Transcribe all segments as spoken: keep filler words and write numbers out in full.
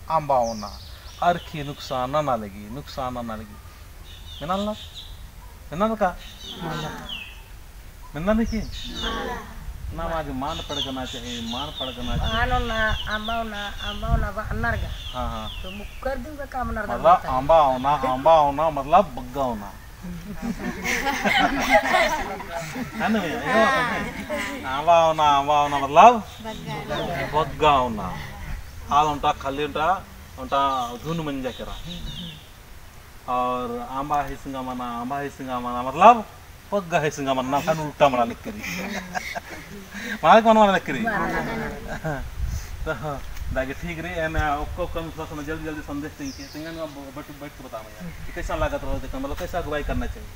अम्बा ओना, अरखी नुकसान नना लगी, नुकसान नना लगी। मेनल ना? मेनल का? मेनल की? ना, मागे मान पड़गना चाहिए, मान पड़गना चाहिए। मान ओना, अम्बा ओना, अम्बा ओना बा अन्नर गा। हाँ, हाँ। तो मुक्कर दिन का काम नर मतलब, अम्बा ओना, अम्बा ओना, मतलब बग्गा ओना। है ना भैया? ये बात है। अम्बा ओना, अम्बा ओना, मतलब? बग्गा। बग्गा ओना। आल ओन्टा, खाली ओन्टा, ओन्टा धुन मंजा केरा। और अम्बा हिसंगा मना, अम्बा हिसंगा मना, मतलब? बग्गा हिसंगा मना, खान उल्टा मना लिख करी। मना लिख मना लिख करी। तो, दागे ठीक रही, एन ओक्को कम थोड़ा सा जल्दी, जल्दी संदेश देंगे। तेंगन अब बैठ, बैठ के बताओ भैया। कि कैसा लागत रहो, देखो, मतलब, कैसा अगुवाई करना चाहिए।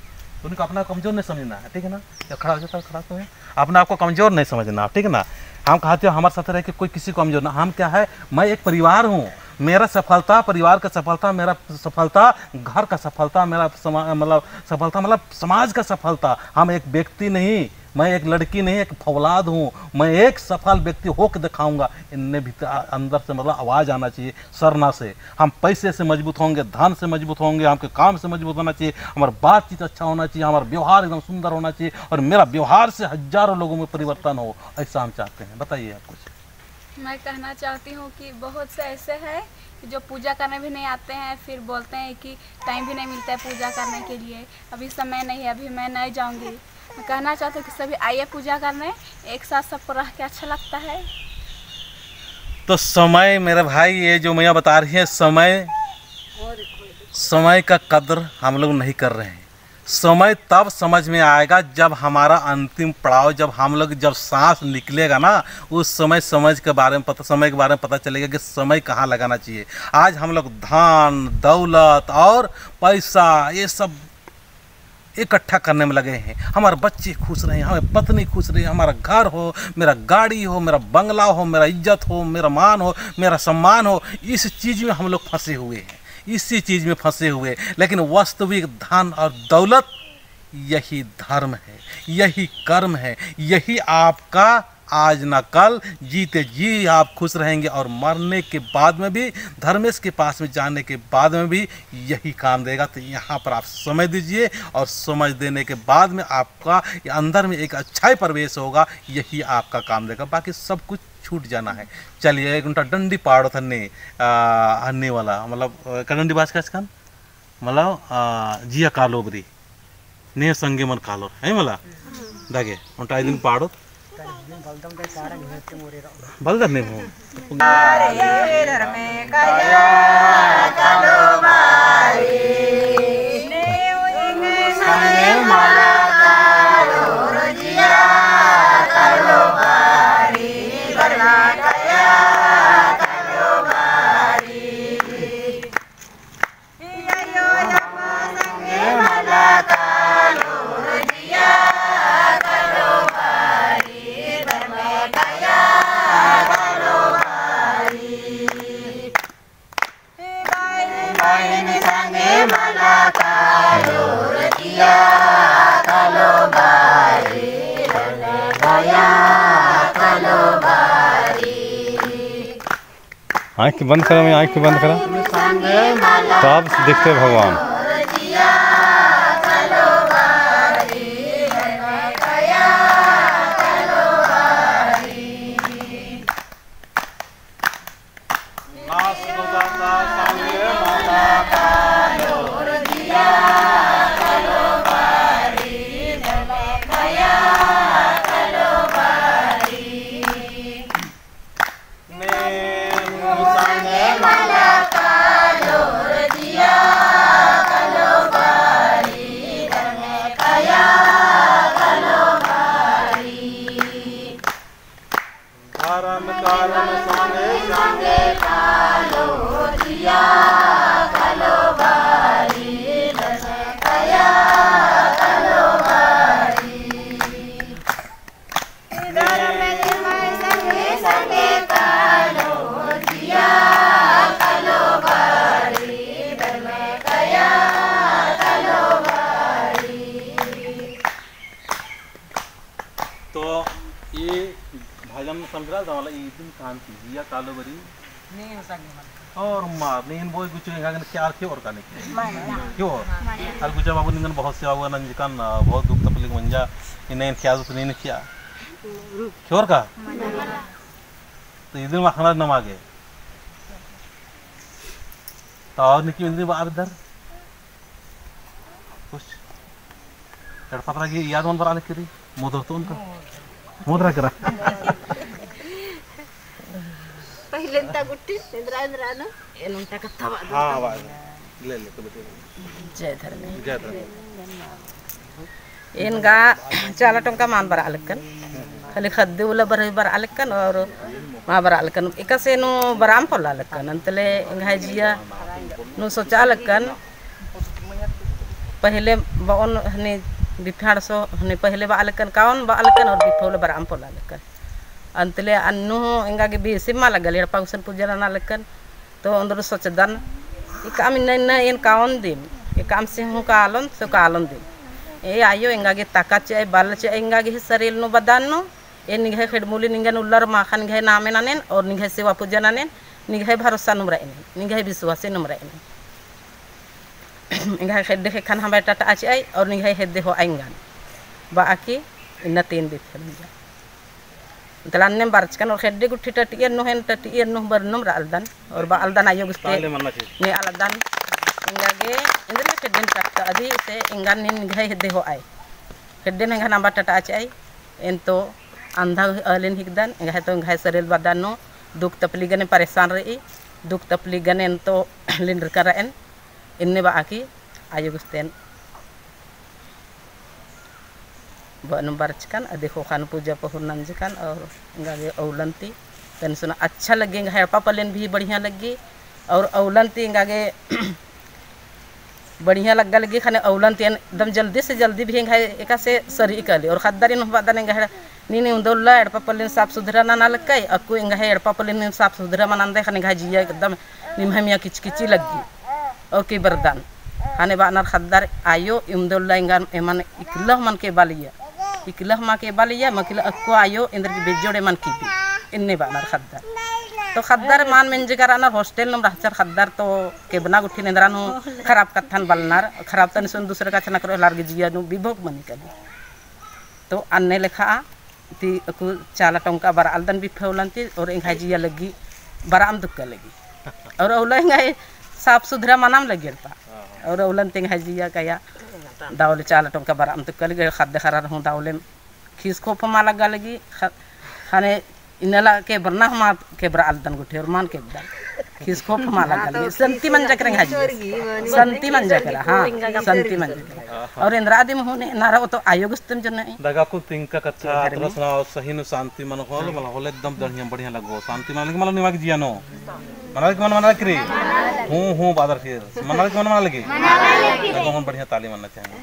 तो उनको अपना कमजोर नहीं समझना है, ठीक है ना? जब खड़ा हो जाता है, खड़ा तो है। अपने आप को कमजोर नहीं समझना, ठीक है ना? हम कहते हैं, हमारे साथ रह के कोई किसी को कमजोर ना, हम क्या है, मैं एक परिवार हूँ, मेरा सफलता, परिवार का सफलता, मेरा सफलता, घर का सफलता, मेरा समा-, मतलब, सफलता, मतलब, समाज का सफलता। हम एक व्यक्ति नहीं, मैं एक लड़की नहीं, एक फौलाद हूँ, मैं एक सफल व्यक्ति होके दिखाऊंगा। इनने भीतर, अंदर से, मतलब, आवाज़ आना चाहिए। सरना से, हम पैसे से मजबूत होंगे, धन से मजबूत होंगे, हमके काम से मजबूत होना चाहिए, हमारा बातचीत अच्छा होना चाहिए, हमारा व्यवहार एकदम सुंदर होना चाहिए और मेरा व्यवहार से हजारों लोगों में परिवर्तन हो, ऐसा हम चाहते हैं। बताइए आप कुछ। मैं कहना चाहती हूँ कि बहुत से ऐसे हैं कि जो पूजा करने भी नहीं आते हैं, फिर बोलते हैं कि टाइम भी नहीं मिलता है पूजा करने के लिए, अभी समय नहीं है, अभी मैं नहीं जाऊँगी। मैं कहना चाहती हूँ कि सभी आइए पूजा करने, एक साथ सबको रह के अच्छा लगता है। तो समय, मेरे भाई, ये जो मैया बता रही है, समय, समय का कद्र हम लोग नहीं कर रहे हैं। समय तब समझ में आएगा जब हमारा अंतिम पड़ाव, जब हम लोग, जब सांस निकलेगा ना, उस समय समझ के बारे में पता, समय के बारे में पता चलेगा कि समय कहाँ लगाना चाहिए। आज हम लोग धन, दौलत और पैसा, ये सब इकट्ठा करने में लगे हैं। हमारे बच्चे खुश रहें, हमारी पत्नी खुश रहे, हमारा घर हो, मेरा गाड़ी हो, मेरा बंगला हो, मेरा इज्जत हो, मेरा मान हो, मेरा सम्मान हो, इस चीज़ में हम लोग फंसे हुए हैं, इसी चीज़ में फंसे हुए। लेकिन वास्तविक धन और दौलत यही धर्म है, यही कर्म है, यही आपका आज ना कल, जीते जी आप खुश रहेंगे और मरने के बाद में भी, धर्मेश के पास में जाने के बाद में भी यही काम देगा। तो यहाँ पर आप समय दीजिए और समय देने के बाद में आपका ये अंदर में एक अच्छा ही प्रवेश होगा, यही आपका काम देगा, बाकी सब कुछ छूट जाना है। चलिए, एक घंटा डंडी पाड़ो थन्ने, आ, हन्ने वाला, मतलब, आ, का डंडी बाज का आजकल? मतलब, आ, जिया कालो बरी। ने संगे मन कालोर, है मला? दागे, ओन्टा इदिन पाड़ोत। बलदर ने हो। आँख बंद करा, मैं आँख बंद करा। तब दिखते भगवान। तो ये भजन समझला तो वाला ये दिन कान की जिया कालो बरी। नहीं हो सके। और मार, नीन बोई गुचु एंगा गन ख्याल क्योर का निके? क्योर? और गुचा बाबू निंगन बहुत सेवा हुआ नंजकन, बहुत दुख तकलीफ मंजा, इन्हें ख्याल तो नीन किया। क्योर का? तो इदिन मखना नमा गे। तो और निकी इदिन बार दर। कुछ एड़पा तरा गे याद मल बरआ लगी रई, मोदर तो उनका। मोदरा करा। पहिले ता गुट्ठी, एन्दरा, एन्दरा ना। एन उनका कत्था बा। हाँ, बा। ले, ले, तो बता। जय धर्मेस। जय धर्मेस। एन गा चाला टोंका मल बरआ लक्कन। खाली ख़द्द उल्ला बरई बरआ लक्कन और मल बरआ लक्कन। एकासे नू बरअम पोल्ला लक्कन। अंतले एंग्है जिया नू सोचआ लक्कन। पहिले बओन हनी बिफे अंड़सो हनी पहिले बआ लक्कन, काओन बआ लक्कन और बिफे उल्ला बरअम पोल्ला लक्कन। अंतले अन्नु हूँ एंगा गे बेसे मल लग्गा, एड़पा गुसन पूजा नना लक्कन। तो ओन्दुर सोचदन, एकअम इन्ना इन्ना एन काओन दिम, एकअम से हूँ कालोन, से कालोन दिम। ए आयो एंगा गे ताका चिअय, बल चिअय, एंगा गे ही सरीर नू बदन नू, ए निंग्है ख़ेड्ड मूली निंगन उल्लर माख़ा निंग्है नामे ननेन और निंग्है सेवा पूजा ननेन, निंग्है भरोसा नुम रअनन, निंग्है विश्वासे नुम रअनन। एंग्है ख़ेड्डे ख़ेक्खन हम्बा टटआ चिअय और निंग्है हेद्दे होआ एंगन। बआ की इन्ना तीन बिफे मंजा। तला अन्नेम बरचकन और ख़ेड्डे गुट्ठी टटियन नू हेन टटियन नू बरनुम रअलदन और बअलदन आयो गुस्ते ताले मन्ना चाहिए। ने अलदन एंगा गे एन्दरे ख़ेड्डेन टटआ अदी से एंगन नीन निंग्है हेद्दे होआ। ख़ेड्डेन एंगन हम्बा टटआ चिअय। एन तो अंधा अहलिन हिकदन, एंग्है तो एंग्है सरीर बदन नू दुख तपली गने परेशान रई, दुख तपली गने एन तो लिंडरका रअन, इन्ने बआ की आयो गुस्तेन बनुम बरचकन, अदी ख़ोख़ा नू पूजा पहुर नंजकन और एंगा गे अउलन ती तनी सुना अच्छा लग्गी, एंग्है एड़पा पल्लेन भी बढ़िया लग्गी और अउलन ती एंगा गे बढ़िया लग्गा लगी। ख़ने अउलन ती एकदम जल्दी से जल्दी भी एंग्है एकासे सरी काली। और ख़द्दर इन्नु बअदन एंग्है नीन इवंदा उल्ला एड़पा पल्लिन साफ सुथरा नना लक्कय, अक्कु एंग्है एड़पा पल्लिन साफ सुथरा मल नंदय, ख़ने एंग्है जिया एकदम निम्है मइय्याँ किचकिची लग्गी। और केबरदन। ख़ने बअनर ख़द्दर आयो इवंदा उल्ला एंगन एमन इकला हूँ मल केबा लगिया। इकला हूँ मल केबा लगिया, मकिला अक्कु आयो एन्देरगे बेज्जोड़ एमन केबी। इन्ने बअनर ख़द्दर। तो ख़द्दर मल मेंजका रअनर hostel नुम रहचर ख़द्दर तो केबना गुट्ठिन एन्दरन हूँ खराब कत्थन बलनर, खराब तनी सुन दूसरे का छनक रओ एलार गे जिया नू बिभोग मनी काली। तो अन्ने लेखा ती अक्कु चाला टोंका बरआलदन बिफे अउलन ती और एंग्है जिया लग्गी बरअम दुक्का लग्गी। और अउला एंग्है साफ सुथरा मनाम लग्गी एड़पा। और अउलन ती एंग्है जिया काया दव ले चाला टोंका बरअम दुक्का लग्गी, ख़द्द ख़र्रर हूँ दव ले खीस खोफ मल लग्गा लग्गी, ख-, ख़ने इन्नेला केबरना हूँ मल केबरआलदन गुट्ठी और मल केबदन। खीस खोफ मल लग्गा लग्गी। संती मंजा केरा एंग्है जिया। संती मंजा केरा, हाँ, संती मंजा केरा। और एन्दरा दिम हूँ ने, नारा ओ तो आयो गुस्तेम जन्नई। दगा कुल तिंका कत्था, तोरा सुनाओ, सही नू संती मनो होले, मला होले एकदम बढ़िया, बढ़िया लगो। संती मना लगी मला निमा गे जिया नू। मना लगी मल मना लगी रे? हूँ, हूँ, बादर फिर। मना लगी मल मना लगी? दगा हूँ बढ़िया ताली मन्ना चाहिए।